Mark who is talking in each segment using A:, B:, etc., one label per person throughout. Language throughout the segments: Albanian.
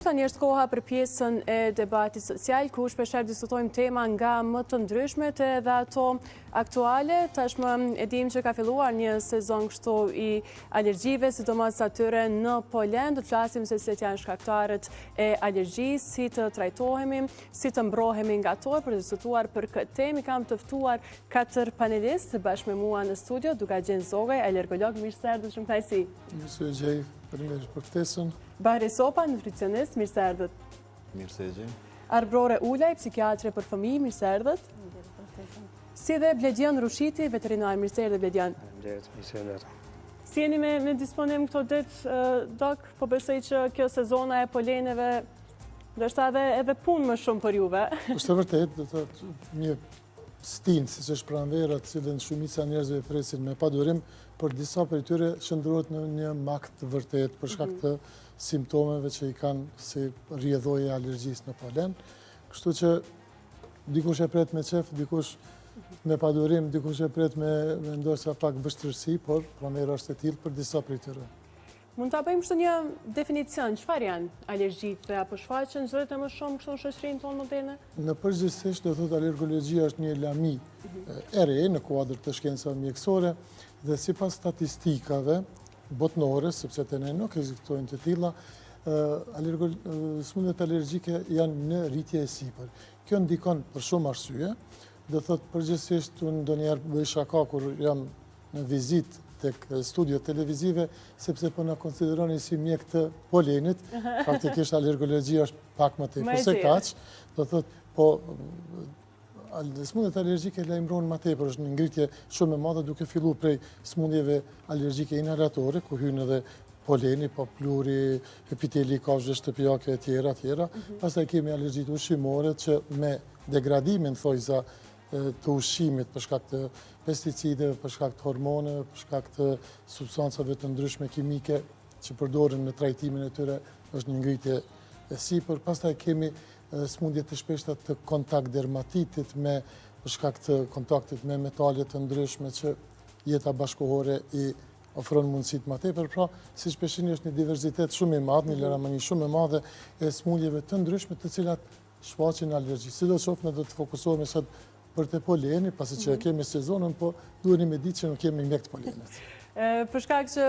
A: Tani është koha për pjesën e debatit social, ku shpeshherë diskutojmë tema nga më të ndryshmet edhe ato aktuale. Tashmë e dimë që ka filluar një sezon kështu i alergjive, sidomos atyre në polen. Do të flasim se cilët janë shkaktarët e alergjisë, si të trajtohemi, si të mbrohemi nga to. Për të diskutuar për këtë temë, kam të ftuar katër panelistë bashkë me mua në studio, Dukagjin Zogaj, alergolog, mirë se erdhët, shumë kënaqësi.
B: Mirë se ju gjej, faleminderit për ftesën.
A: Bahri Sopa, nutricionist, mirë se erdhët.
C: Mirë se ju gjej.
A: Arbrore Ulaj, psikiatre për fëmijë, mirë se erdhët. Si dhe Bledion Rushiti, veterinar, mirë se erdhët Bledion.
D: Faleminderit, mirë se erdhët.
A: Si jeni me, me disponim këto ditë, dok, po besoj që kjo sezona e poleneve, ndoshta edhe, edhe punë më shumë për juve.
B: Është e vërtetë, do të thotë një stinë, siç është pranvera, të cilën shumica e njerëzve e presin me padurim, për disa prej tyre shndërrohet në një makth të vërtetë për shkak mhm. të simptomeve që i kanë si rrjedhojë e alergjisë në polen. Kështu që dikush e pret me qejf, dikush me padurim, dikush e pret me, me ndoshta pak vështirësi, por pranvera është e tillë për disa prej tyre.
A: Mund ta bëjmë kështu një definicion, çfarë janë alergjitë dhe a po shfaqen çdo ditë më shumë kështu në shoqërinë tonë moderne?
B: Në përgjithësisht do thotë alergologjia është një lami e re në kuadër të shkencave mjekësore dhe sipas statistikave botnore, sepse te ne nuk ekzistojnë të tilla, sëmundjet alergjike janë në rritje e sipër. Kjo ndikon për shumë arsye, do thotë përgjithësisht unë ndonjëherë bëj shaka kur jam në vizitë tek studio televizive, sepse po na konsideroni si mjek të polenit, faktikisht alergologjia është pak më tepër se kaq, do thotë, po sëmundjet alergjike lajmërohen më tepër, është një ngritje shumë e madhe duke fillu prej sëmundjeve alergjike inhalatore, ku hynë edhe poleni, po pluhuri, epiteli i kafshëve shtëpiake e tjera, tjera. Mhm. Pastaj kemi alergjitë ushqimore që me degradimin, thonjëza, të ushqimit për shkak të pesticideve, për shkak të hormoneve, për shkak të substancave të ndryshme kimike që përdoren në trajtimin e tyre, është një ngritje e sipër. Pastaj kemi sëmundje të shpeshta të kontakt dermatitit me për shkak të kontaktit me metale të ndryshme që jeta bashkëkohore i ofron mundësitë më tepër. Pra, siç po e shihni është një diversitet shumë i madh, një mhm. laramani shumë e madhe e sëmundjeve të ndryshme të cilat shfaqin alergji. Sidoqoftë, ne do të fokusohemi sot për te poleni, pasi që e mhm. kemi sezonën, po duheni me ditë që nuk jemi mjek të
A: polenit. Për shkak që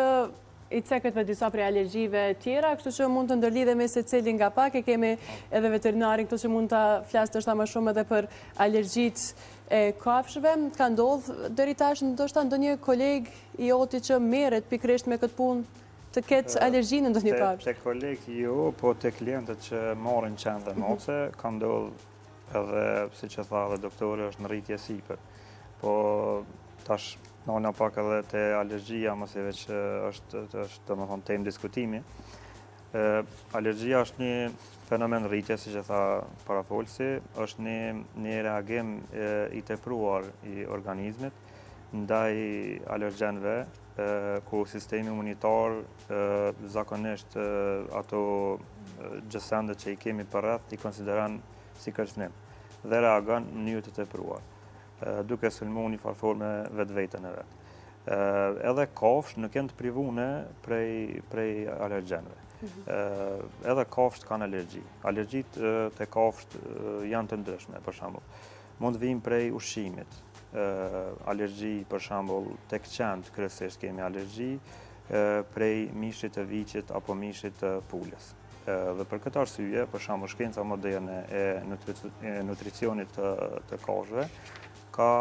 A: i cekët me disa prej alergjive tjera, kështu që mund të ndërlidhemi secili nga pak, e kemi edhe veterinarin këtu që mund të flasë ndoshta më shumë edhe për alergjitë e kafshëve. Ka ndodhë deri tash ndoshta ndonjë koleg i joti që merret pikërisht me këtë punë të ketë alergji në ndonjë
D: kafshë? Te koleg jo, po te klientët që marrin qen dhe mhm. mace, ka ndodhë edhe, siç e tha edhe doktori, është në rritje sipër. Po tash nalna pak edhe te alergjia, masi veç është, është domethënë temë diskutimi. Alergjia është një fenomen rritje, siç e tha parafolësi, është një, një reagim i tepruar i organizmit ndaj alergjenëve, ku sistemi imunitar zakonisht ato gjësendet që i kemi përreth i konsideron si kërcënim dhe reagon në mënyrë të tepruar, duke sulmu një farë forme vetveten e vet. Edhe kafshët nuk janë të privune prej, prej alergjenëve. Mhm. Edhe kafshët kanë alergji. Alergjitë te kafshët janë të ndryshme, për shembull. Mund të vijnë prej ushqimit, alergji për shembull tek qentë kryesisht kemi alergji prej mishit të viçit apo mishit të pulës. Dhe për këtë arsye, për shembull shkenca moderne e nutricionit të, të kafshëve ka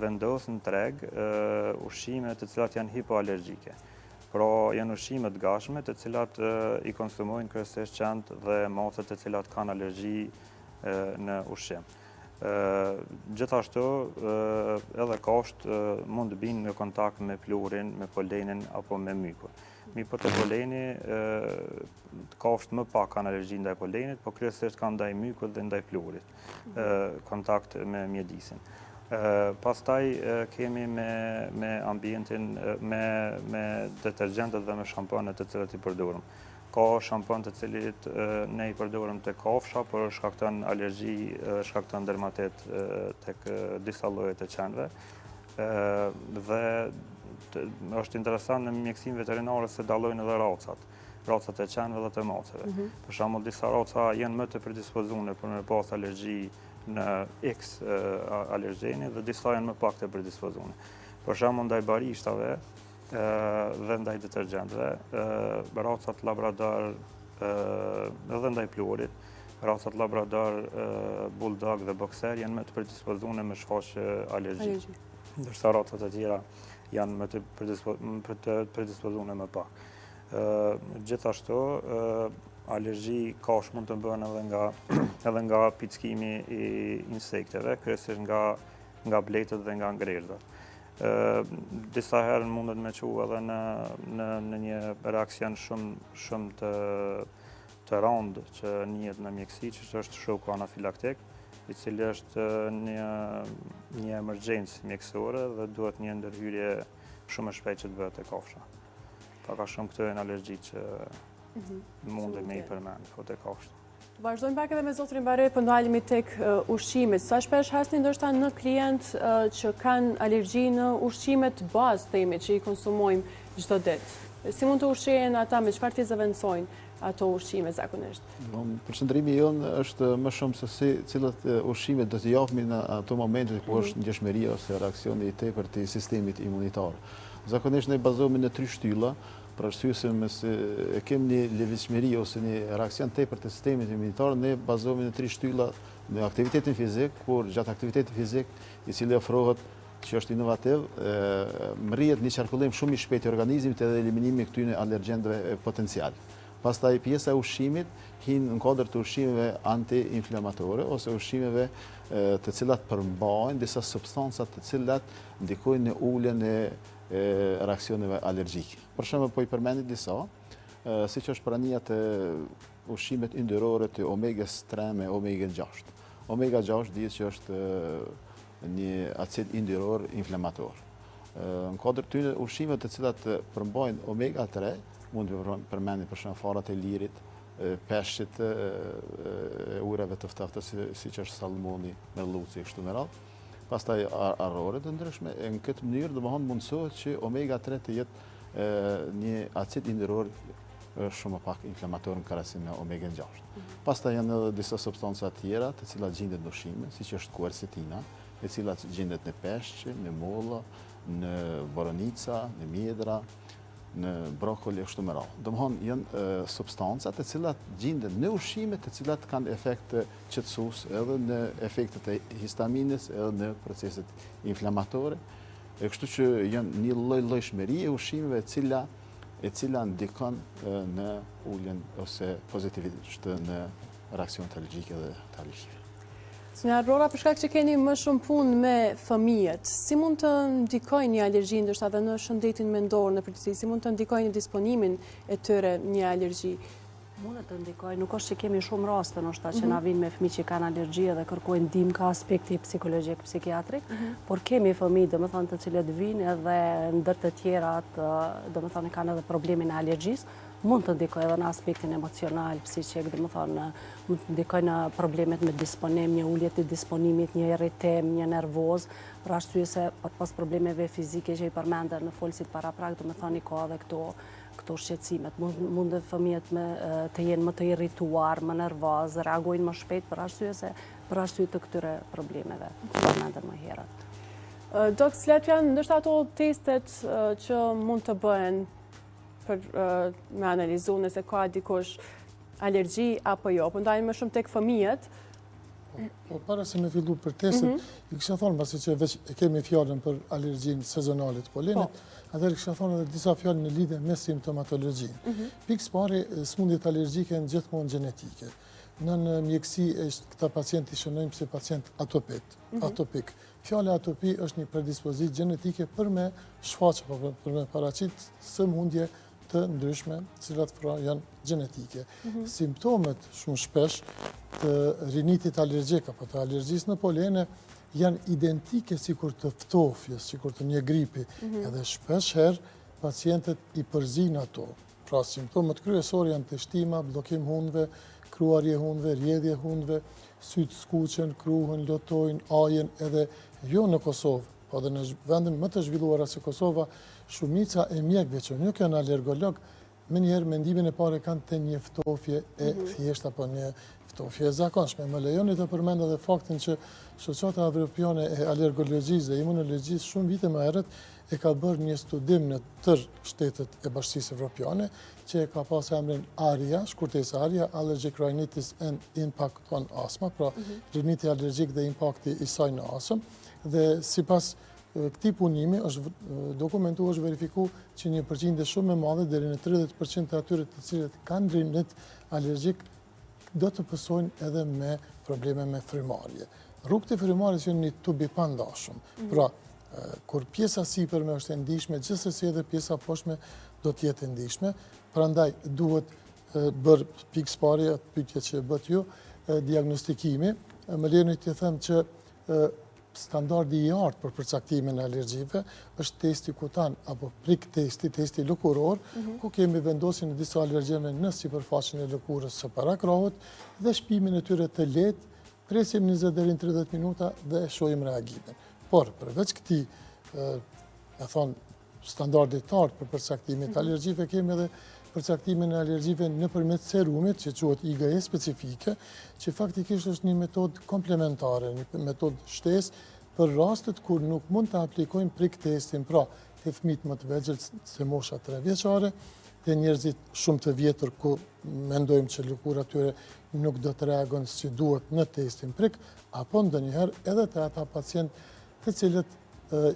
D: vendosë në treg ushqime të cilat janë hipoalergjike. Pra janë ushqime të gatshme të cilat i konsumojnë kryesisht qentë dhe macet të cilat kanë alergji në ushqim. Gjithashtu, edhe kafshët mund të binë në kontakt me pluhurin, me polenin apo me mykun. Mirëpo te poleni, kafshët më pak kanë alergji ndaj polenit, po kryesisht kanë ndaj mykut dhe ndaj pluhurit, mhm. kontakt me mjedisin. Pastaj kemi me, me ambientin, me, me detergjentët dhe me shamponët të cilët i përdorim. Ka shampon të cilit ne i përdorim te kafsha, por shkakton alergji, shkakton dermatit tek disa lloje të qenve. Dhe është interesant në mjekësinë veterinare se dallojnë edhe racat. racat e qenve dhe të maceve. Mhm. Për shembull, disa raca janë më të predispozuar për me pas alergji në X alergjeni dhe disa janë më pak të predispozuar. Për shembull, ndaj barishtave dhe ndaj detergjentëve, racat Labrador dhe ndaj pluhurit, racat Labrador, Bulldog dhe Boxer janë më të predispozuar me shfaq alergji. Ndërsa racat e tjera janë më të predispozuar më pak. Gjithashtu, alergji kafshë mund të bëhen edhe nga edhe nga pickimi i insekteve, kryesisht nga nga bletët dhe nga ngrerëzat. Disa herë mundet me çu edhe në në në një reaksion shumë shumë të të rëndë që njihet në mjekësi, që është shoku anafilaktik, i cili është një një emergjencë mjekësore dhe duhet një ndërhyrje shumë e shpejtë që të bëhet te kafsha. Pak a shumë këto janë alergjitë që mhm. mundet me i përmend, po te kafshët.
A: Vazhdojmë pak edhe me zotrin Bare, po ndalemi tek ushqimet. Sa shpesh hasni ndoshta në klient që kanë alergji në ushqimet bazë, themi, që i konsumojmë çdo ditë? Si mund të ushqehen ata, me çfarë t'i zëvendësojnë ato ushqime zakonisht?
C: Përqendrimi jonë është më shumë se si cilat ushqime do t'i japmi në ato momente ku është mhm. ndjeshmëria ose reaksioni i tepërt i sistemit imunitar. Zakonisht ne bazohemi në tri shtylla, për arsye se nëse e kemi një lëvizshmëri ose një reaksion tepër të sistemit imunitar, ne bazohemi në tri shtylla në aktivitetin fizik, kur gjatë aktivitetit fizik, i cili ofrohet që është inovativ, mrrihet një qarkullim shumë i shpejtë i organizmit edhe eliminimi i këtyre alergjentëve potencial. Pastaj pjesa e ushqimit hin në kuadër të ushqimeve anti-inflamatore ose ushqimeve të cilat përmbajnë disa substanca të cilat ndikojnë në uljen e reaksioneve alergjike. Për shembull, po i përmendi disa, siç është prania te ushqimet yndyrore të omegës 3 me omegën 6. Omega 6 dihet që është një acid yndyror inflamator. Në kuadër të ushqimeve të cilat përmbajnë omega 3, mund të përmendi për shembull farat e lirit, peshqit e ujërave të ftohta, siç është salmoni, merluci e kështu me radhë. Pastaj arrore të ndryshme, e në këtë mënyrë domethënë mundësohet që omega 3 të jetë një acid yndyror shumë më pak inflamator në krahasim me omega 6. Mhm. Pastaj janë edhe disa substanca tjera të cilat gjinden në ushqime, siç është kuercetina, e cila gjendet në peshq, në molla, në boronica, në mjedra, në brokoli e kështu me radhë. Domethënë, janë substanca të cilat gjinden në ushqime të cilat kanë efekt qetësues edhe në efektet e histaminës edhe në proceset inflamatore. E kështu që janë një lloj-llojshmëri e ushqimeve e cila e cila ndikon në uljen ose pozitivisht në reaksionet alergjike dhe të alergjive.
A: Zonja Aurora, për shkak që keni më shumë punë me fëmijët, si mund të ndikojë një alergji ndoshta edhe në shëndetin mendor në përgjithësi, si mund të ndikojë në disponimin e tyre një alergji?
E: Mundet të ndikojë, nuk është që kemi shumë raste ndoshta që mhm. na vijnë me fëmijë që kanë alergji edhe kërkojnë ndihmë nga aspekti psikologjik, psikiatrik, mhm. por kemi fëmijë, domethënë të cilët vijnë edhe ndër të tjerat, domethënë kanë edhe problemin e alergjisë, mund të ndikojë edhe në aspektin emocional, psikik, domethënë, mund të ndikojë në problemet me disponim, një ulje të disponimit, një irritim, një nervozë, për arsye se përpos problemeve fizike që i përmendën folësit paraprak, domethënë, i ka edhe këto, këto shqetësimet. Mund dhe fëmijët me, të jenë më të irrituar, më nervoz, reagojnë më shpejt për arsye se për arsye të këtyre problemeve, që përmendën më
A: herët. Dok, cilat janë ndoshta ato testet që mund të bëhen për me analizu nëse ka dikush alergji apo jo. Po ndalemi më shumë tek fëmijët.
B: Po, po para se me fillu për testet, mm -hmm. i kisha thonë, pasi që veç e kemi fjalën për alergjinë sezonale të polenit, po. atëherë kisha thonë edhe disa fjalë në lidhje me simptomatologjinë. Mm -hmm. Pikë së pari, sëmundjet alergjike janë gjithmonë gjenetike. Në në mjekësi këta pacient i shënojmë si pacient atopik. Mm -hmm. atopik. Fjala atopi është një predispozitë gjenetike për me shfaqë, apo për me paraqit sëmundje të ndryshme, të cilat pra janë gjenetike. Mhm. Simptomet shumë shpesh të rinitit alergjik apo të alergjisë në polene janë identike sikur të ftofjes, sikur të një gripi, mhm. edhe shpesh herë pacientët i përzijnë ato. Pra, simptomet kryesore janë teshtima, bllokim hundëve, kruarje hundëve, rrjedhje hundëve, sytë skuqen, kruhen, lotojnë, ajen edhe jo në Kosovë, po edhe në vende më të zhvilluara se Kosova, shumica e mjekëve që nuk janë alergolog, menjëherë mendimin e parë e kanë te një ftofje e mhm. thjeshtë apo një ftofje e zakonshme. Më lejoni të përmend edhe faktin që Shoqata Evropiane e Alergologjisë dhe Imunologjisë shumë vite më herët e ka bërë një studim në tërë shtetet e Bashkësisë Evropiane, që e ka pas emrin ARIA, shkurtesë ARIA, Allergic Rhinitis and Impact on Asthma, pra mhm. riniti alergjik dhe impakti i saj në asëm, dhe sipas këtij punimi është dokumentu, është verifiku që një përqindje shumë e madhe, deri në 30% të atyre të cilët kanë rinit alergjik, do të pësojnë edhe me probleme me frymarrje. Rrugët e frymarrjes janë një tub i pandashëm. Mhm. Pra, kur pjesa sipërme është e ndishme, gjithsesi edhe pjesa poshtme do të jetë e ndishme, prandaj duhet bërë pikë së pari atë pyetje që e bëtë ju, diagnostikimi. Më lejoni të them që Standardi i artë për përcaktimin e alergjive është testi kutan apo prick testi, testi lëkuror, mhm. ku kemi vendosjen e disa alergjenëve në sipërfaqen e lëkurës së parakrahut dhe shpimin e tyre të lehtë, presim 20 deri në 30 minuta dhe e shohim reagimin. Por, përveç këtij, me thonë, standardit të artë për përcaktimin të mhm. alergjive, kemi edhe përcaktimin e alergjive nëpërmjet serumit, që quhet IgE specifike, që faktikisht është një metodë komplementare, një metodë shtesë për rastet kur nuk mund të aplikojmë prick testin, pra te fëmijët më të vegjël se mosha 3 vjeçare, te njerëzit shumë të vjetër ku mendojmë që lëkura e tyre nuk do të reagon si duhet në testin prick, apo ndonjëherë edhe te ata pacientë të cilët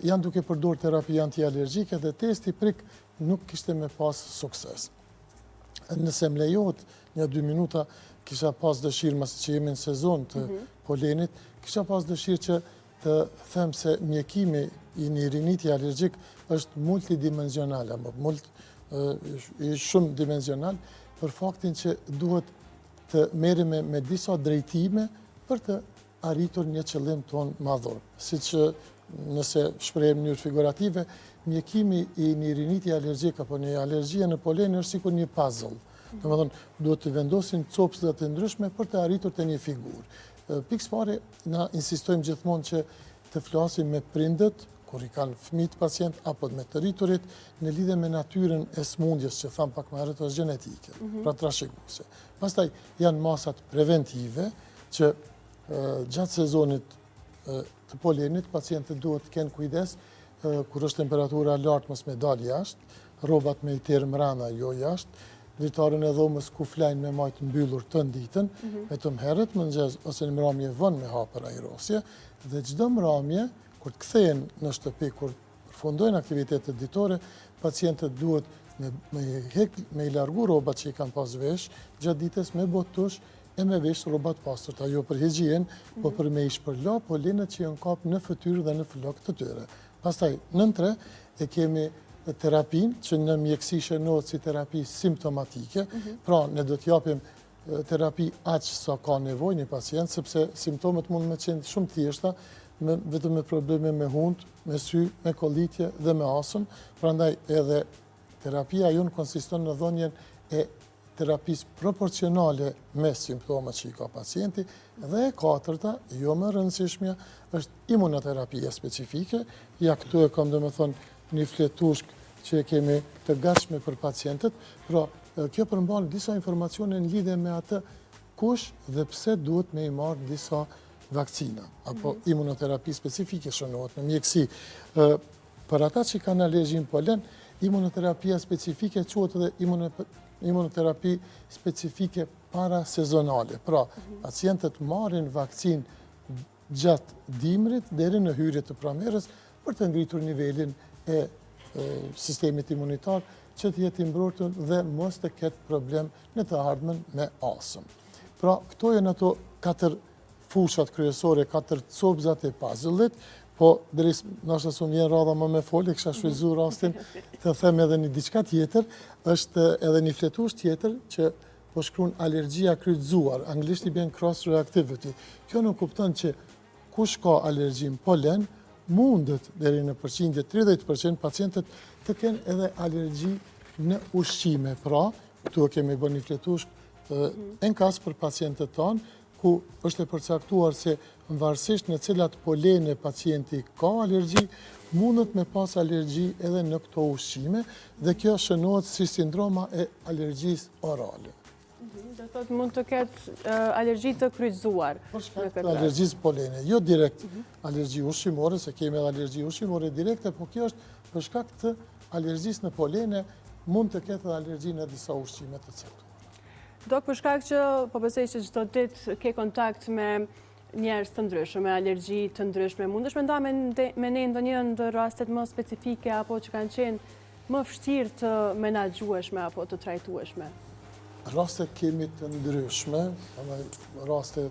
B: janë duke përdorë terapi antialergjike dhe testi prick nuk kishte me pas sukses. Nëse më lejohet një dy minuta, kisha pas dëshirë, masi që jemi në sezon të mhm. polenit, kisha pas dëshirë që të them se mjekimi i një riniti alergjik është multidimensional, apo mult, shumëdimensional, për faktin që duhet të merremi me disa drejtime për të arritur një qëllim tonë madhor. Siç nëse shprehem në mënyrë figurative, mjekimi i një riniti alergjik apo një alergjie në polen është sikur një puzzle. Mm. Domethënë, duhet të vendosim copëza të ndryshme për të arritur te një figurë. Pikë së pari, na insistojmë gjithmonë që të flasim me prindët, kur i kanë fëmijët pacient, apo me të rriturit, në lidhje me natyrën e sëmundjes që thamë pak më herët është gjenetike, mhm. pra trashëguese. Pastaj janë masat preventive, që gjatë sezonit të polenit, pacientët duhet të kenë kujdes, kur është temperatura lartë mos me dalë jashtë, rrobat me i terë mrena, jo jashtë, dritaren e dhomës ku flajnë me majtë mbyllur tënë ditën, mhm. vetëm herët mëngjes ose në mramje vonë me hapë për ajrosje, dhe çdo mramje, kur të kthehen në shtëpi, kur përfundojnë aktivitetet ditore, pacientët duhet me i hek, me i largu rrobat që i kanë pas vesh, gjatë ditës me bo tush e me vesh rroba të pastërta, jo për higjienë, po mhm. për me i shpërla polenet që janë kap në fytyrë dhe në flokë të tyre. Pastaj, nën tre, e kemi terapinë që në mjekësi shënohet si terapi simptomatike, mhm. pra ne do t'japim terapi aq sa ka nevojë një pacient, sepse simptomet mund me qenë shumë thjeshta, me, vetëm me probleme me hundë, me sy, me kollitje dhe me asëm, prandaj edhe terapia jonë konsiston në dhënien e terapisë proporcionale me simptomat që i ka pacienti, dhe e katërta, jo më rëndësishmja, është imunoterapia specifike, ja këtu e kam domethënë një fletushkë që e kemi të gatshme për pacientët, pra kjo përmban disa informacione në lidhje me atë kush dhe pse duhet me i marrë disa vakcina, apo mhm. imunoterapi specifike shënohet në mjekësi. Për ata që kanë alergji në polen, imunoterapia specifike quhet edhe imunoterapi specifike parasezonale. Pra, mhm. pacientët marrin vakcinë gjatë dimrit deri në hyrje të pranverës për të ngritur nivelin e sistemit imunitar që të jetë i mbrojtur dhe mos të ketë problem në të ardhmen me asëm. Pra, këto janë ato katër fushat kryesore, katër copëzat e puzzle-it, po derisa ndoshta s'më vjen radha më me folë, kisha shfrytëzu rastin të them edhe një diçka tjetër, është edhe një fletushkë tjetër që po shkruan alergjia kryqëzuar, anglisht i bjen cross reactivity. Kjo nënkupton që kush ka alergji në polen, mundet deri në përqindje 30% pacientët të kenë edhe alergji në ushqime. Pra, këtu e kemi bërë një fletushkë enkas për pacientët tanë. ku është e përcaktuar se varësisht në cilat polene pacienti ka alergji, mundet me pas alergji edhe në këto ushqime dhe kjo shënohet si sindroma e alergjisë orale.
A: Mhm, do thotë mund të ketë alergji të kryqëzuar.
B: Për shkak të alergjisë polene, jo direkt mhm. alergji ushqimore, se kemi edhe alergji ushqimore direkte, po kjo është për shkak të alergjisë në polene, mund të ketë edhe alergji në disa ushqime të caktuara.
A: Dok për shkak që po besoj që çdo ditë ke kontakt me njerëz të ndryshëm, me alergji të ndryshme, mundesh me nda me ne ndonjë ndër rastet më specifike apo që kanë qenë më vështirë të menaxhueshme apo të trajtueshme?
B: Raste kemi të ndryshme, raste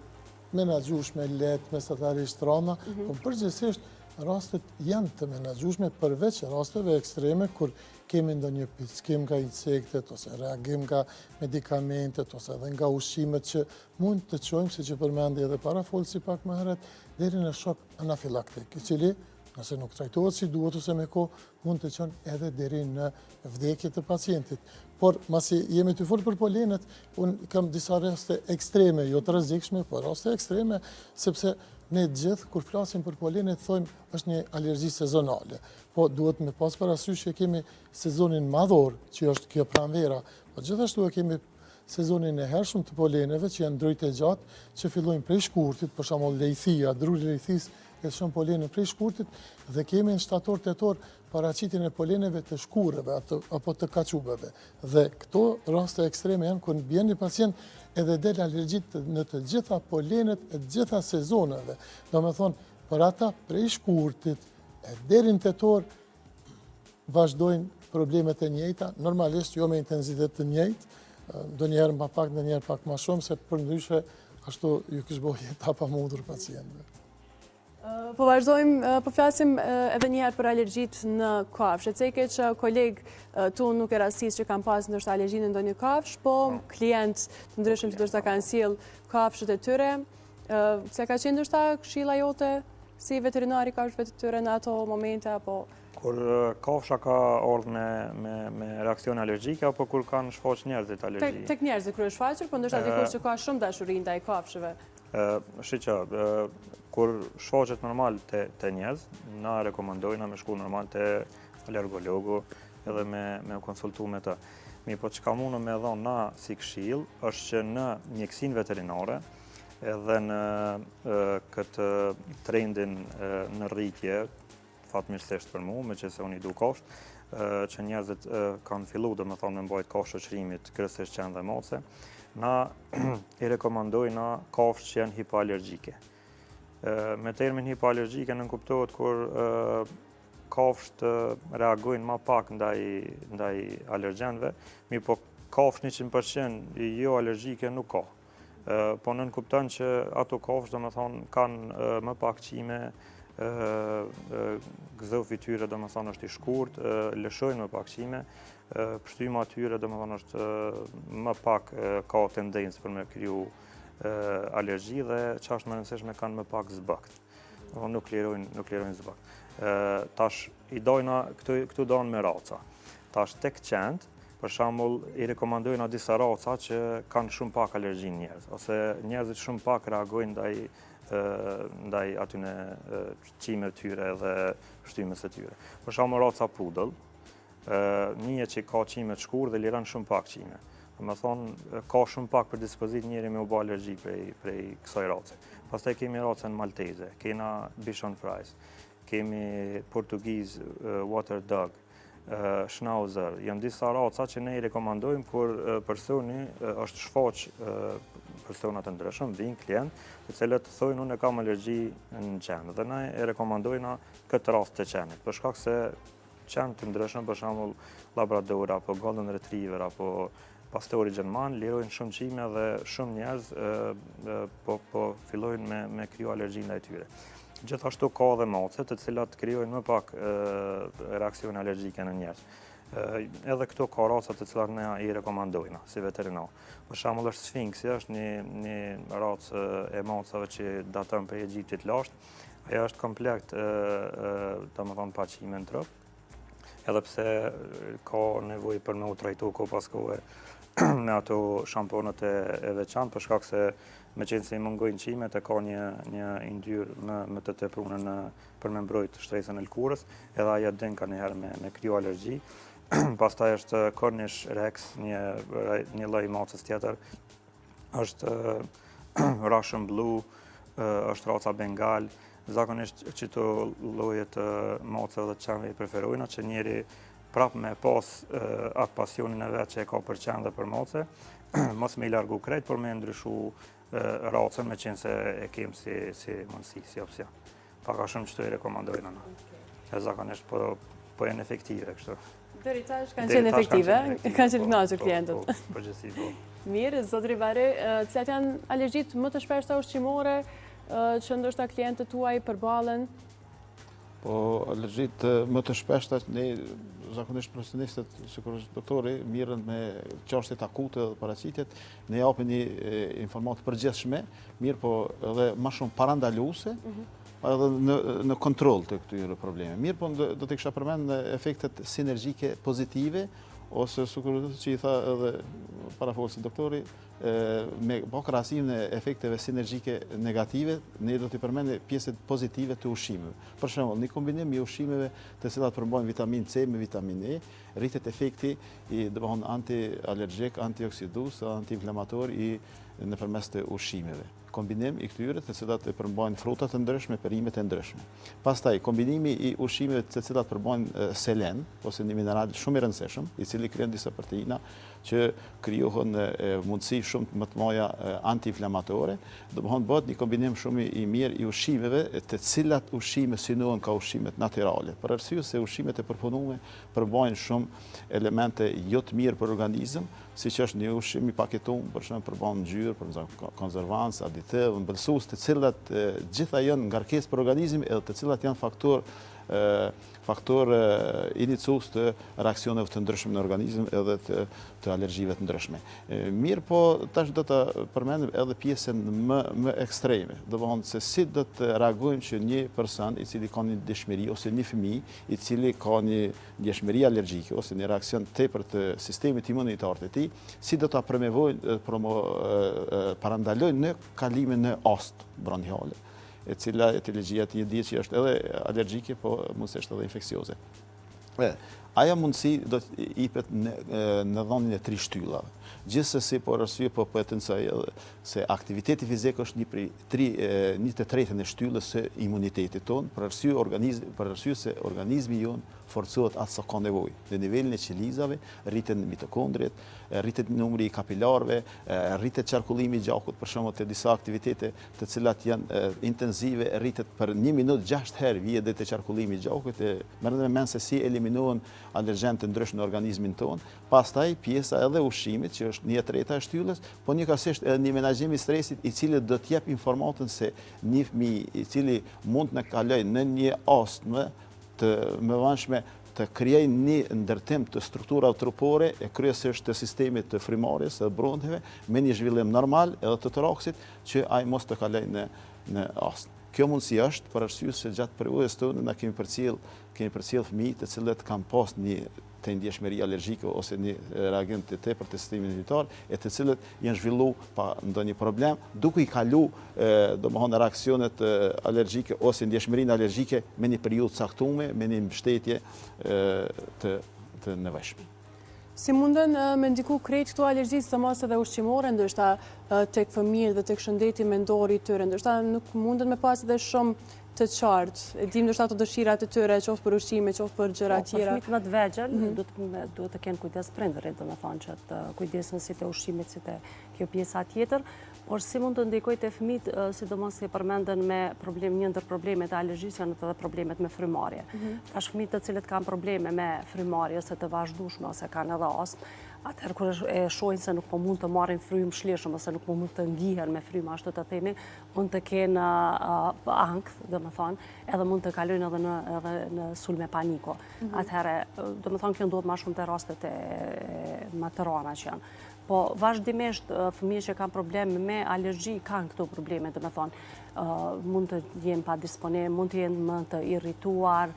B: menaxhueshme, lehtë, mesatarisht rana, mhm. po përgjithësisht rastet janë të menaxhueshme përveç rasteve ekstreme kur kemi ndonjë pickim nga insektet ose reagim nga medikamentet ose edhe nga ushqimet që mund të çojmë, siç e përmendi edhe parafolësi pak më herët, deri në shok anafilaktik, i cili nëse nuk trajtohet si duhet ose me kohë, mund të çon edhe deri në vdekje të pacientit. Por, masi jemi tu folë për polenet, unë kam disa raste ekstreme, jo të rrezikshme, por raste ekstreme, sepse ne gjithë, kur flasim për polenet, thojmë është një alergji sezonale. Po, duhet me pas parasysh që kemi sezonin madhor, që është kjo pranvera, po gjithashtu e kemi sezonin e hershëm të poleneve, që janë drujt e gjatë, që fillojnë prej shkurtit, për shembull lejthia, druri i lejthisë, e lëshon polenin prej shkurtit, dhe kemi në shtator tetor paraqitjen e poleneve të shkurreve apo të kaçubeve. Dhe këto raste ekstreme janë kur vjen një pacient edhe del alergji në të gjitha polenet e të gjitha sezoneve. Domethonë, për ata prej shkurtit e deri në tetor vazhdojnë problemet e njëjta, normalisht jo me intensitet të njëjtë, ndonjëherë ma pak, ndonjëherë pak ma shumë, se përndryshe ashtu ju kish bo jeta e pamundur pacientëve.
A: Po vazhdojmë, po flasim edhe njëherë për alergjitë në kafshë. E ceke që kolegë tu nuk e rastis që kanë pas ndoshta alergji në ndonjë kafshë, po po. klientë të ndryshëm që ndoshta kanë sjellë kafshët e tyre. Cila ka qenë ndoshta këshilla jote si veterinar i kafshëve të tyre në ato momente apo
D: Kur kafsha ka ardhë me, me, me reakcione alergjike, apo kur kanë shfaqë njerëzit
A: alergji? Tek njerëzit kur është shfaqur, po ndoshta dikush që ka shumë dashuri ndaj kafshëve.
D: Shiqo, kur shfaqet normal te, te njerëz, na rekomandojna me shku normal te alergologu edhe me, me konsultu me të. Mirëpo çka mundem me dhonë na si këshillë, është që në mjekësinë veterinare, edhe në këtë trendin në rritje, fatmirësisht për mu, meqenëse unë i du kafshët, që njerëzit kanë fillu, domethonë, me mbajt kafshë shoqërimit, kryesisht qen dhe mace, na i rekomandojna kafshë që janë hipoalergjike. Me termin hipoalergjike nënkuptohet kur kafshët reagojnë ma pak ndaj, ndaj alergjenëve, mirëpo kafshë 100% jo alergjike nuk ka. Po nënkupton që ato kafshë, domethonë, kanë më pak qime, gëzofi i tyre, domethonë, është i shkurt, lëshojnë më pak qime, pështyma e tyre, domethonë, është më pak ka tendencë për me kriju alergji dhe që është më rëndësishme kanë më pak zbakt. Nuk lirojnë, nuk lirojnë zbakt. Tash, i dojna, këtu, këtu donë me raca. Tash, tek qentë, për shembull, i rekomandojna disa raca që kanë shumë pak alergji në njerëz, ose njerëzit shumë pak reagojnë ndaj, ndaj atyne qimeve tyre dhe pështymës së tyre. Për shembull, raca pudëll, njihet që ka qime të shkurtë dhe liron shumë pak qime. Domethonë, ka shumë pak predispozitë njeri me u ba alergji prej, prej kësaj race. Pastaj kemi racën Malteze, kena Bichon Frise, kemi Portuguese Water Dog, Schnauzer, janë disa raca që ne i rekomandojmë kur personi është shfaq persona të ndryshëm, vijnë klientë, të cilët thojnë unë e kam alergji në qenë, dhe ne e rekomandojna këtë racë të qenit, për shkak se qenë të ndryshëm, për shembull Labrador apo Golden Retriever apo pastori gjerman, lirojnë shumë qime dhe shumë njerëz po, po fillojnë me, me kriju alergji ndaj tyre. Gjithashtu ka edhe mace të cilat krijojnë më pak reaksione alergjike në njerëz. Edhe këto ka raca të cilat ne i rekomandojna si veterinar. Për shembull është Sfinksi, është një një racë e macave që daton prej Egjiptit lashtë. Ajo është komplet, domethonë pa qime në trup. Edhe pse ka nevojë për me u trajtu kohë pas kohe. me ato shamponët e, e veçantë, për shkak se meqenëse i mungojnë qimet e ka një, një yndyrë më, më të teprume në, për me mbrojt shtresën e lëkurës, edhe ajo din kanjëherë me, me kriju alergji. Pastaj është Cornish Rex, një, një lloj macës tjetër, është Russian Blue, është raca Bengal, zakonisht qito lloje të maceve dhe qenve i preferojnë, që njeri prap me pas atë pasionin e vet që e ka për qenë dhe për mace, mos me i largu krejt, por me ndryshu racën me qenë se e kem si, si mundësi, si opcion. Pak a shumë qëto i rekomandojnë, në. E zakonisht po, po janë efektive, kështu.
A: Deri tash kanë qenë efektive, kanë qenë po, kënaqur po, klientët.
D: Po, përgjithësi, po.
A: Mirë, zotri Bari, cilat janë alergjitë më të shpeshta ushqimore që ndoshta klientët tuaj përballen?
C: Po, alergjitë më të shpeshta, ne zakonisht profesionistët, sikur është doktori, mirren me çështjet akute dhe paraqitjet, ne japim një informatë të përgjithshme, mirëpo edhe më shumë parandaluese, mhm. edhe në, në kontroll të këtyre problemeve. Mirëpo do të kisha përmend efektet sinergjike pozitive, ose sikur që i tha edhe parafolësi doktori, me bo krahasimin e efekteve sinergjike negative, ne do t'i përmendim pjesët pozitive të ushqimeve. Për shembull, një kombinim i ushqimeve të cilat përmbajnë vitaminë C me vitaminë E, rritet efekti i domethënë antialergjik, antioksidues dhe antiinflamator i nëpërmes të ushqimeve. Kombinim i këtyre të cilat e përmbajnë fruta të ndryshme, perime të ndryshme. Pastaj, kombinimi i ushqimeve të cilat përmbajnë selen, ose një mineral shumë i rëndësishëm, i cili krijon disa proteina që krijohen mundësi shumë më të mëdha antiinflamatore, domethënë bëhet një kombinim shumë i mirë i ushqimeve, të cilat ushqime synohen ka ushqimet natyrale. Për arsye se ushqimet e përpunuara përmbajnë shumë elemente jo të mirë për organizëm, siç është një ushqim i paketuar, për shembull përmban ngjyrë, përmban konservans, aditiv, ëmbëlsues, të cilat gjitha janë ngarkesë për organizmin edhe të cilat janë faktor faktor inicues të reaksioneve të ndryshme në organizëm edhe të, të alergjive të ndryshme. Mirëpo, tash do të përmendim edhe pjesën më, më ekstreme, domethënë se si do të reagojmë që një person i cili ka një ndjeshmëri ose një fëmijë i cili ka një ndjeshmëri alergjike ose një reaksion tepër të sistemit imunitar të tij, si do ta promovojnë, promo, parandalojnë në kalimin në astmë bronhiale e cila etiologjia e tij dihet që është edhe alergjike, po mundësisht edhe infeksioze. E, ajo mundësi do të ipet në, në dhënien e tri shtyllave. Gjithsesi, por arsye po po e theksoj edhe se aktiviteti fizik është një prej tri, një të tretën e shtyllës së imunitetit tonë, për arsye organizmi, për arsye se organizmi jonë forcohet atë sa ka nevojë. Në nivelin e qelizave rriten mitokondriet, rritet numri i kapilarëve, rritet qarkullimi i gjakut, për shembull te disa aktivitete të cilat janë intensive, rritet për një minutë 6 herë vije deri te qarkullimi i gjakut, e merrni me mend se si eliminohen alergjenë të ndryshëm në organizmin tonë, pastaj pjesa edhe ushqimit, që është një e treta e shtyllës, po njëkohësisht edhe një menaxhim i stresit i cili do të jep informatën se një fëmijë i cili mund të kalojë në një astmë të mëvonshme të krijojë një ndërtim të strukturave trupore e kryesisht të sistemit të frymëmarrjes dhe bronheve me një zhvillim normal edhe të toraksit që ai mos të kalojë në në astmë. Kjo mundësi është për arsye se gjatë përvojës tonë na kemi përcjell kemi përcjell fëmijë të cilët kanë pas një të ndjeshmëri alergjike ose një reagim të tepërt të sistemit imunitar, e të cilët janë zhvillu pa ndonjë problem, duke i kalu, domethënë, reaksionet alergjike ose ndjeshmërinë alergjike me një periudhë caktume, me një mbështetje të, të nevojshme.
A: Si munden me ndiku krejt këto alergji, sidomos edhe ushqimore, ndoshta tek fëmijët dhe tek shëndeti mendor i tyre, ndoshta nuk munden me pas edhe shumë të qartë. E dim ndoshta ato dëshirat e tyre, qoftë për ushqime, qoftë për gjëra
E: po, tjera. Për fëmijët më të vegjël, mhm. duhet të kenë kujdes prindërit, domethënë që të kujdesen si te ushqimit, si te kjo pjesa tjetër, por si mund të ndikojë te fëmijët, sidomos si përmendën me problem, një ndër problemet e alergjisë janë edhe problemet me frymëmarrje. Mhm. Tash fëmijët të cilët kanë probleme me frymëmarrje ose të vazhdueshme ose kanë edhe astmë, atëherë kur e shohin se nuk po mund të marrin frymë shlirshëm ose nuk po mund të ngihen me frymë, ashtu të themi, mund të kenë ankth, domethënë, edhe mund të kalojnë edhe në, edhe në sulme paniko. Mm -hmm. Atëherë, domethënë, kjo ndodh ma shumë te rastet e më të rana që janë. Po, vazhdimisht, fëmijët që kanë probleme me alergji, kanë këto probleme, domethënë, mund të jenë pa disponim, mund të jenë më të irrituar,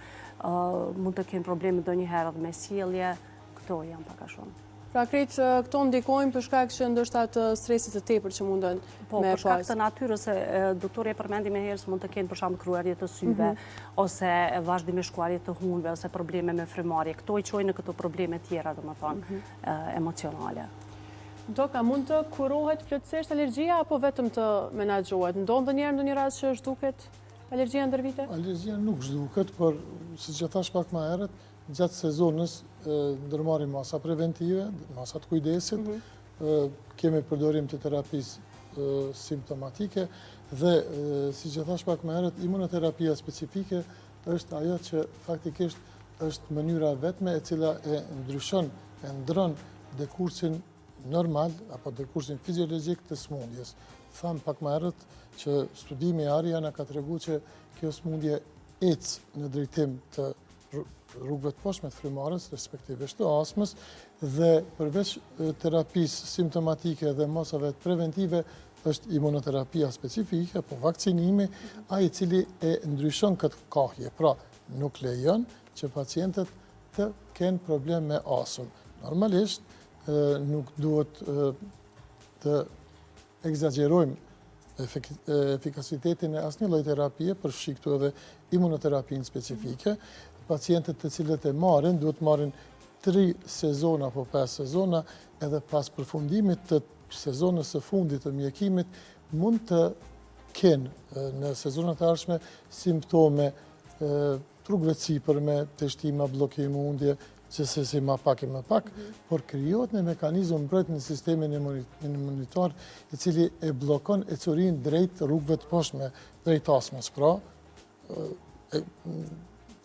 E: mund të kenë probleme ndonjëherë edhe me sjellje, këto janë pak a shumë.
A: Pra krejt këto ndikojnë për shkak që ndoshta të stresit të tepërt që munden
E: po, me pas. Po, për shkak të natyrës, se doktori e përmendi më herët se mund të kenë për shembull kruarje të syve, mhm. ose vazhdimisht shkuarje të hundëve, ose probleme me frymëmarrje. Këto i çojnë në këto probleme tjera, domethënë, mhm. emocionale.
A: Dok, a mund të kurohet plotësisht alergjia, apo vetëm të menaxhohet? Ndodh ndonjëherë ndonjë rast që zhduket alergjia ndër
B: vite? Alergjia nuk zhduket, por siç e thashë pak më herët, Gjatë sezonës ndërmarrim masa preventive, masa të kujdesit, mhm. kemi përdorim të terapisë simptomatike dhe, siç e thashë pak më herët, imunoterapia specifike është ajo që faktikisht është mënyra e vetme e cila e ndryshon, e ndron dekursin normal apo dekursin fiziologjik të smundjes. Thamë pak më herët që studimi ARIA na ka tregu që kjo smundje ecë në drejtim të rrugëve të poshtme të frymëmarrjes, respektivisht të astmës, dhe përveç terapisë simptomatike dhe masave preventive, është imunoterapia specifike, apo vakcinimi, ai i cili e ndryshon këtë kahje. Pra, nuk lejon që pacientët të kenë problem me astmë. Normalisht, nuk duhet të ekzagjerojmë efikasitetin e asnjë lloj terapie, përfshi këtu edhe imunoterapinë specifike. Pacientët të cilët e marrin, duhet marrin 3 sezona apo 5 sezona, edhe pas përfundimit të sezonës së fundit të mjekimit, mund të kenë në sezonat e ardhshme simptome të rrugëve të sipërme, teshtima, bllokim hundje, gjithsesi ma pak e më pak, mhm. por krijohet një mekanizëm mbrojtës në sistemin imunitar, i cili e bllokon ecurinë drejt rrugëve të poshtme, drejt astmës. Pra,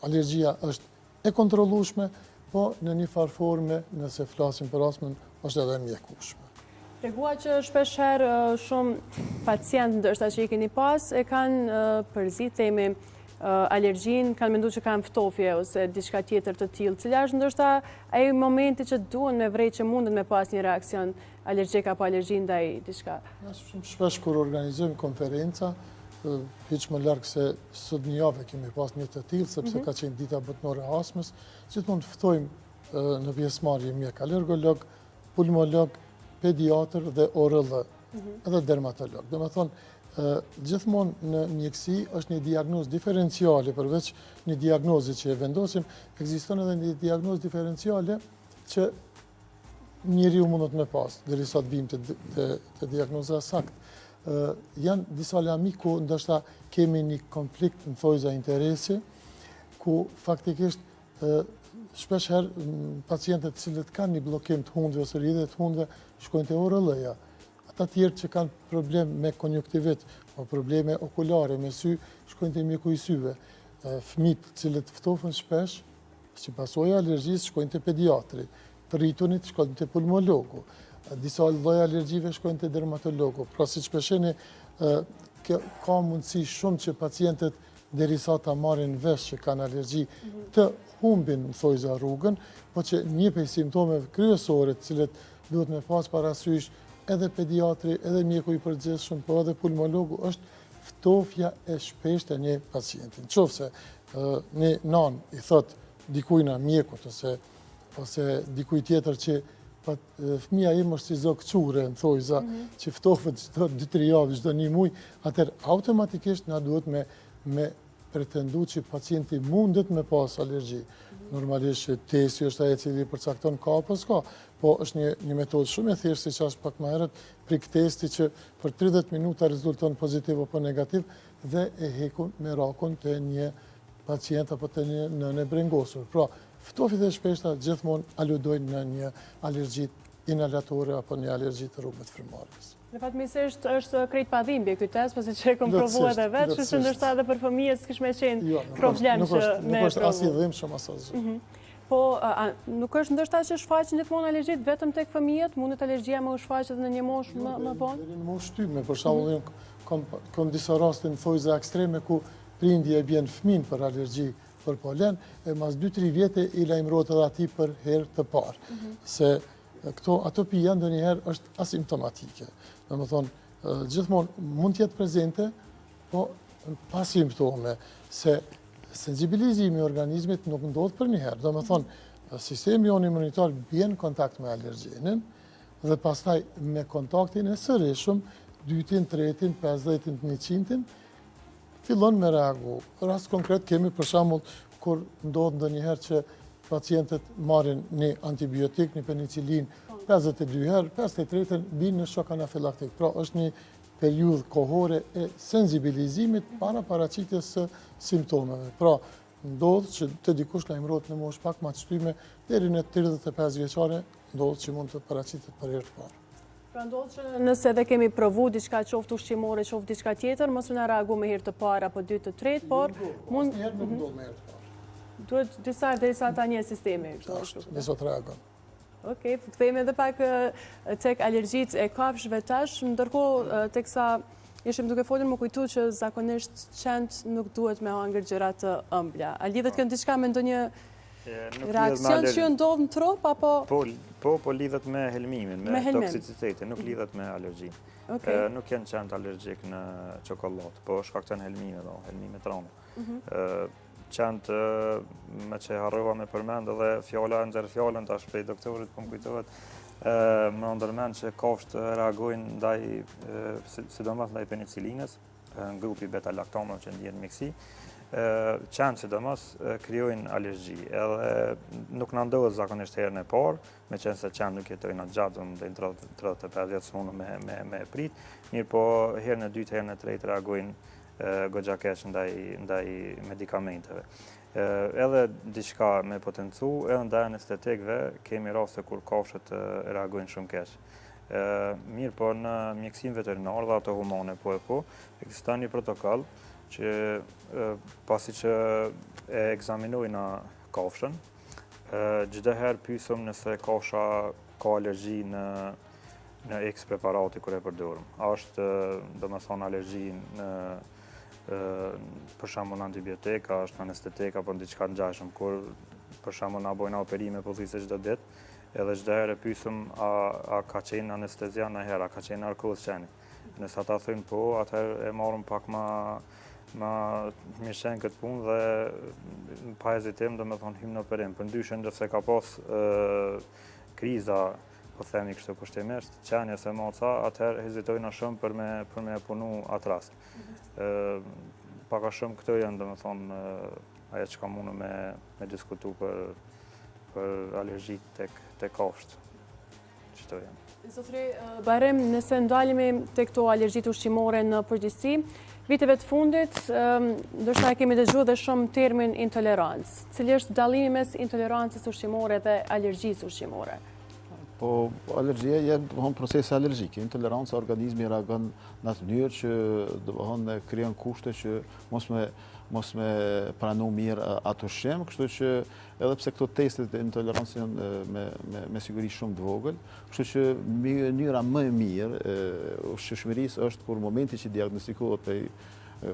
B: alergjia është e kontrollueshme, po në një farë forme, nëse flasim për astmën, është edhe e mjekueshme.
A: Treguat që shpeshherë shumë pacientë ndoshta që i keni pas, e kanë përzi, themi, alergjinë, kanë mendu që kanë ftofje ose diçka tjetër të tillë. Cila është ndoshta ai momenti që duhen me vrejt që munden me pas një reaksion alergjik apo alergji ndaj
B: diçka? Na shumë shpesh kur organizojmë konferenca, hiç më larg se sot një javë kemi pas një të tillë, sepse mhm. ka qenë dita botnore e astmës, gjithmonë ftojmë në pjesëmarrje mjek alergolog, pulmolog, pediatër dhe ORL, mhm. edhe dermatolog. Domethënë, gjithmonë në mjekësi është një diagnozë diferenciale, përveç një diagnoze që e vendosim, ekziston edhe një diagnozë diferenciale që njeriu mundet me pas, derisa të vijmë te diagnoza e saktë. Janë disa lami ku ndoshta kemi një konflikt në thojza interesi, ku faktikisht Shpesh herë pacientët të cilët kanë një bllokim të hundëve ose rrjedhje të hundëve shkojnë te ORL-ja. Ata tjerë që kanë problem me konjuktivit, apo probleme okulare me sy, shkojnë te mjeku i syve. Fëmijët të cilët ftofen shpesh, si pasojë e alergjisë, shkojnë te pediatri. Të rritunit shkojnë te pulmologu. Disa lloj alergjive shkojnë te dermatologu. Pra siç po e shihni, ka mundësi shumë që pacientët derisa ta marrin vesh që kanë alergji, të humbin në thojza rrugën, po që një prej simptomeve kryesore të cilët duhet me pas parasysh edhe pediatri, edhe mjeku i përgjithshëm, po edhe pulmologu, është ftofja e shpeshtë e një pacienti. Në qoftë se një nanë i thotë dikujna mjekut ose, ose dikuj tjetër që fëmija im është si zog qure, në thojza, mhm. që ftofet çdo 2-3 javë, çdo një muj, atëherë automatikisht na duhet me, me pretendu që pacienti mundet me pas alergji. Mhm. Normalisht që testi është ai i cili përcakton ka apo s'ka, po është një, një metodë shumë e thjeshtë, siç thashë pak më herët, prik testi që për 30 minuta rezulton pozitiv apo negativ dhe e hekum merakun te një pacient apo te një nënë e brengosur. Pra, Ftofjet e shpeshta gjithmonë aludojnë në një alergji inhalatore apo një alergji të rrugëve të
A: frymëmarrjes. Në fatmirësisht është krejt pa dhimbje ky test, pasi që e kom provu edhe vetë, kështu që ndoshta edhe për fëmijët s'kish me qenë jo, problem që me
B: provu. Nuk është as i dhimbshëm as asgjë.
A: Mhm. Po, nuk është ndoshta që shfaqen gjithmonë alergjitë vetëm tek fëmijët, mundet alergjia me u shfaq edhe në një moshë jo, më vonë?
B: Deri në moshë shtyme, për shembull, mhm. kam disa raste në thojza ekstreme ku prindi e bjen fëmin për alergji për polen, e mas 2-3 vjete i lajmërohet edhe atij për herë të parë. Mhm. Se këto atopia ndonjëherë është asimptomatike. Domethënë, gjithmonë mund të jetë prezente, po pa simptome, se sensibilizimi i organizmit nuk ndodh përnjëherë. Domethënë, Dhe sistemi jonë imunitar bjen në kontakt me alergjenin dhe pastaj me kontaktin e sërishëm, dytin, tretin, 50-in, 100-in, fillon me reagu. Rast konkret kemi për shembull kur ndodh ndonjëherë që pacientët marrin një antibiotik, një penicilin 52 herë, 53-ën bijnë në shok anafilaktik. Pra është një periudhë kohore e senzibilizimit para paraqitjes së simptomeve. Pra, ndodh që te dikush lajmërohet në moshë pak ma të shtyme, deri në 35 vjeçare, ndodh që mund të paraqitet për herë të
A: parë. Pra ndodh që nëse edhe kemi provu diçka qoftë ushqimore, qoftë diçka tjetër, mos me na reagu me herë të parë apo dytë të tretë, por
B: mund... Asnjëherë nuk ndodh me herë të parë.
A: Duhet disa derisa ta njeh sistemi.
B: Është, nëse të reagon.
A: Okej, kthehemi edhe pak tek alergjitë e kafshëve tash, ndërkohë teksa ishim duke folur m'u kujtu që zakonisht qentë nuk duhet me hangër gjëra të ëmbla. A lidhet kjo diçka me ndonjë reaksion që ju ndodh në trup apo
D: Po, po, po lidhet me helmimin, me toksicitetin, nuk lidhet me alergjinë. Nuk janë qentë alergjik në çokollatë, po shkakton helmime, do, helmime të rënda. Mhm. Qentë, meqë harrova me përmend edhe fjala e nxjerr fjalën tash prej doktorit, po më kujtohet, më ra ndërmend që kafshët reagojnë ndaj, sidomos ndaj penicilinës, në grupi beta-laktamëve që njihen në mjekësi, qentë sidomos krijojnë alergji, edhe nuk na ndodh zakonisht herën e parë, meqenëse qentë nuk jetojnë atë gjatë, në 35 vjet s'mundë me, me, me prit, mirëpo herën e dytë, herën e tretë reagojnë goxha keq ndaj, ndaj medikamenteve. Edhe diçka me potencu, edhe ndaj anestetikëve kemi raste kur kafshët reagojnë shumë keq. Mirëpo në mjekësinë veterinare dhe ato humane po e po, ekziston një protokoll që pasi që e ekzaminojna kafshën, çdo herë pyesim nëse kafsha ka alergji në në X preparati kur e përdorim. A është, domethonë, alergji në për shembull në antibiotik, a është në anestetik apo në diçka të ngjashme, kur për shembull na bojna operime pothuajse çdo ditë, edhe çdo herë e pyesim a, a ka qenë anestezia ndonjëherë, a ka qenë narkozë qeni. Nëse ata thonë po, atëherë e marrim pak ma ma mirëqenë këtë punë dhe pa hezitim, domethonë, hymë në operim. Përndryshe, nëse ka pas kriza po themi kështu kushtimisht, qeni ose maca, atëherë hezitojna shumë për me, për me punu atë rast. Mm -hmm. Pak a shumë këto janë, domethonë, ajo që ka mundë me, me diskutu për, për alergjitë tek, tek kafshët. Qëto
A: janë. Zotri Bajrim, nëse ndalemi te këto alergjitë ushqimore në përgjithësi, viteve të fundit, ndoshta e kemi dëgju dhe shumë termin intolerancë. Cili është dallimi mes intolerancës ushqimore dhe alergjisë ushqimore?
C: Po, alergjia janë, domethonë, procese alergjike. Intoleranca, organizmi reagon në atë mënyrë që, domethonë, krijon kushte që mos me, mos me pranu mirë atë ushqim, kështu që edhe pse këto testet e intolerancës janë me, me, me siguri shumë të vogël, kështu që mënyra më e mirë e ushqyeshmërisë është kur momenti që diagnostikohet prej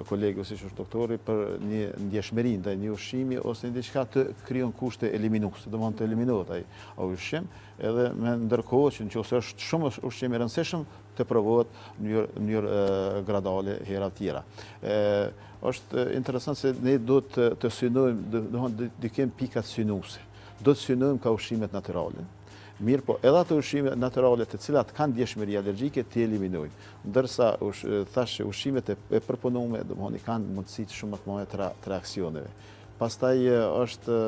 C: kolegu siç është doktori për një ndjeshmëri ndaj një ushqimi ose një diçka të krijon kushte eliminuese, domethënë të eliminohet ai ushqim, edhe me ndërkohë që në qoftë se është shumë ushqim i rëndësishëm të provohet në mënyrë graduale hera tjera. Është interesant se ne duhet të, të synojmë, domethënë të kemi pikat synuese. Do të synojmë ka ushqimet natyrale. Mirëpo, edhe ato ushqime natyrale të cilat kanë ndjeshmëri alergjike t'i eliminojmë. Ndërsa, thashë që ushqimet e përpunume, domethënë, kanë mundësi shumë më të mëdha të reaksioneve. Pastaj është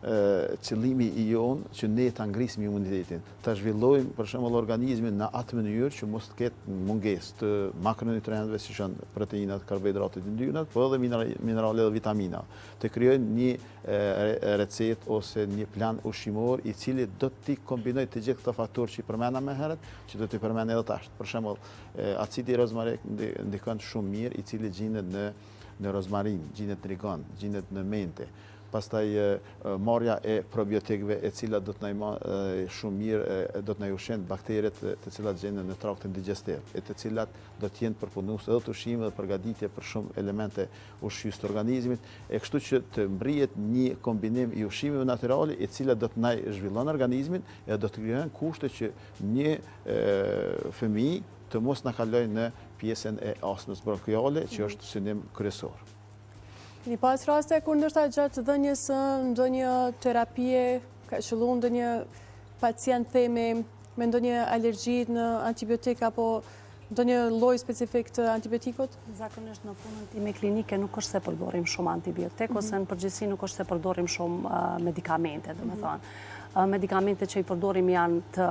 C: qëllimi i jonë që ne ta ngrisim imunitetin, ta zhvillojmë për shembull organizmin në atë mënyrë që mos të ketë mungesë të makronutrientëve siç janë proteinat, karbohidratet, yndyrnat, po edhe minerale dhe vitamina. Të krijojmë një recetë ose një plan ushqimor i cili do t'i kombinojë të gjithë këto faktorë që i përmenda më herët, që do t'i përmend edhe tash. Për shembull, acidi rozmarik ndikon shumë mirë, i cili gjendet në në rozmarinë, gjendet në rigon, gjendet në mente. Pastaj marrja e probiotikëve e cila do të na shumë mirë do të na ushqen bakteret të cilat gjenden në traktin digestiv, e të cilat do të jenë përpunues edhe të ushqimit dhe përgatitje për shumë elemente ushqyes të organizmit, e kështu që të mbrihet një kombinim i ushqimeve natyrale e cila do të na zhvillon organizmin e do të krijohen kushte që një fëmijë të mos na kalojë në pjesën e astmës bronkiale, që është synim kryesor.
A: Keni pas raste kur ndoshta gjatë dhënies së ndonjë terapie? ka qëllu ndonjë pacient themi me ndonjë alergji në antibiotik apo ndonjë lloj specifik të antibiotikut?
E: Zakonisht në punën time klinike nuk është se përdorim shumë antibiotik, mhm. ose në përgjithësi nuk është se përdorim shumë medikamente, domethënë. Mhm. Medikamente që i përdorim janë të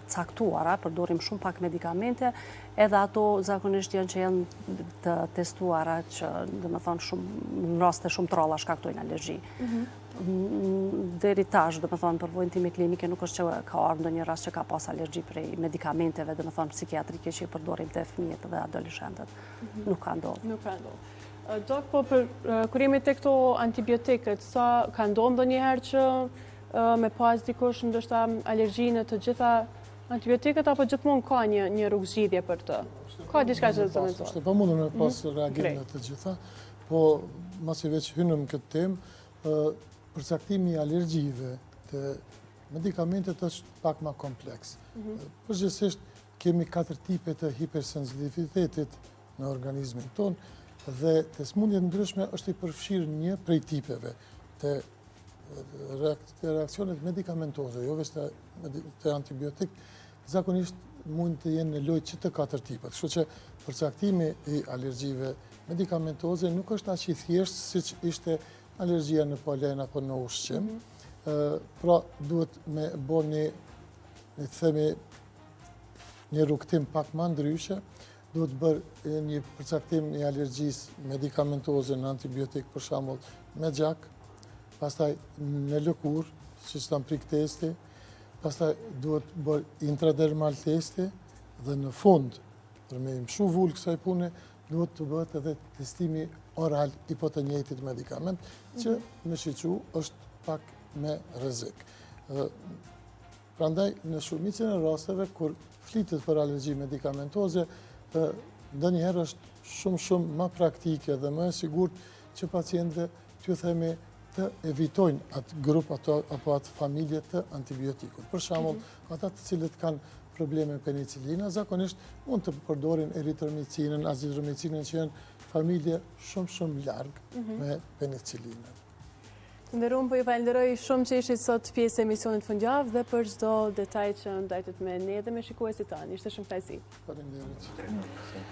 E: caktuara, përdorim shumë pak medikamente, edhe ato zakonisht janë që janë të testuara që, domethënë, shumë, në raste shumë të rralla shkaktojnë alergji. Mhm. Deri tash, domethënë, përvojën time klinike nuk është që ka ardhë ndonjë rast që ka pas alergji prej medikamenteve, domethënë, psikiatrike që i përdorim te fëmijët dhe adoleshentët. Mhm. Nuk ka ndodhë.
A: Nuk ka ndodhë. Dok, po për, kur jemi te këto antibiotikët, sa ka ndodhë ndonjëherë që me pas dikush ndoshta alergji në të gjitha antibiotikët, apo gjithmonë ka një, një rrugëzgjidhje për të? Ka diçka që të
B: të Është e pamundur me pas mhm. reagim në të gjitha, po masi veç hynëm në këtë temë, Përcaktimi i alergjive te medikamentet është pak ma kompleks. Mhm. Përgjithësisht kemi katër tipe të hipersensitivitetit në organizmin tonë dhe te sëmundjet e ndryshme është i përfshirë një prej tipeve te reakcionet medikamentoze, jo veç te antibiotik, zakonisht mund të jenë në lojë që të katër tipet. Kështu që përcaktimi i alergjive medikamentoze nuk është aq i thjeshtë siç ishte alergjia në polen apo në ushqim. Mhm. Pra, duhet me bo një, një të themi, një rrugëtim pak ma ndryshe, duhet bërë një përcaktim i alergjisë medikamentoze në antibiotik, për shembull, me gjak, pastaj në lëkurë, siç thamë prick testi, pastaj duhet bërë intradermal testi, dhe në fund, për me i mshu vulë kësaj pune, duhet të bëhet edhe testimi oral i po të njëjtit medikament, që mhm. me shiqu është pak me rrezik. Prandaj, në shumicën e rasteve, kur flitet për alergji medikamentoze, ndonjëherë është shumë shumë ma praktike dhe më e sigurt që pacientëve t'ju themi të evitojnë atë grup ato, apo atë familje të antibiotikut. Për shembull, mhm. ata të cilët kanë probleme me penicilina, zakonisht mund të përdorin eritromicinën, azitromicinën që janë familje shumë shumë larg mhm. me penicilinën.
A: Të nderuam, po ju falënderoj shumë që ishit sot pjesë e emisionit Fundjavë dhe për çdo detaj që ndajtët me ne dhe me shikuesit tanë. Ishte shumë kënaqësi.
B: Faleminderit.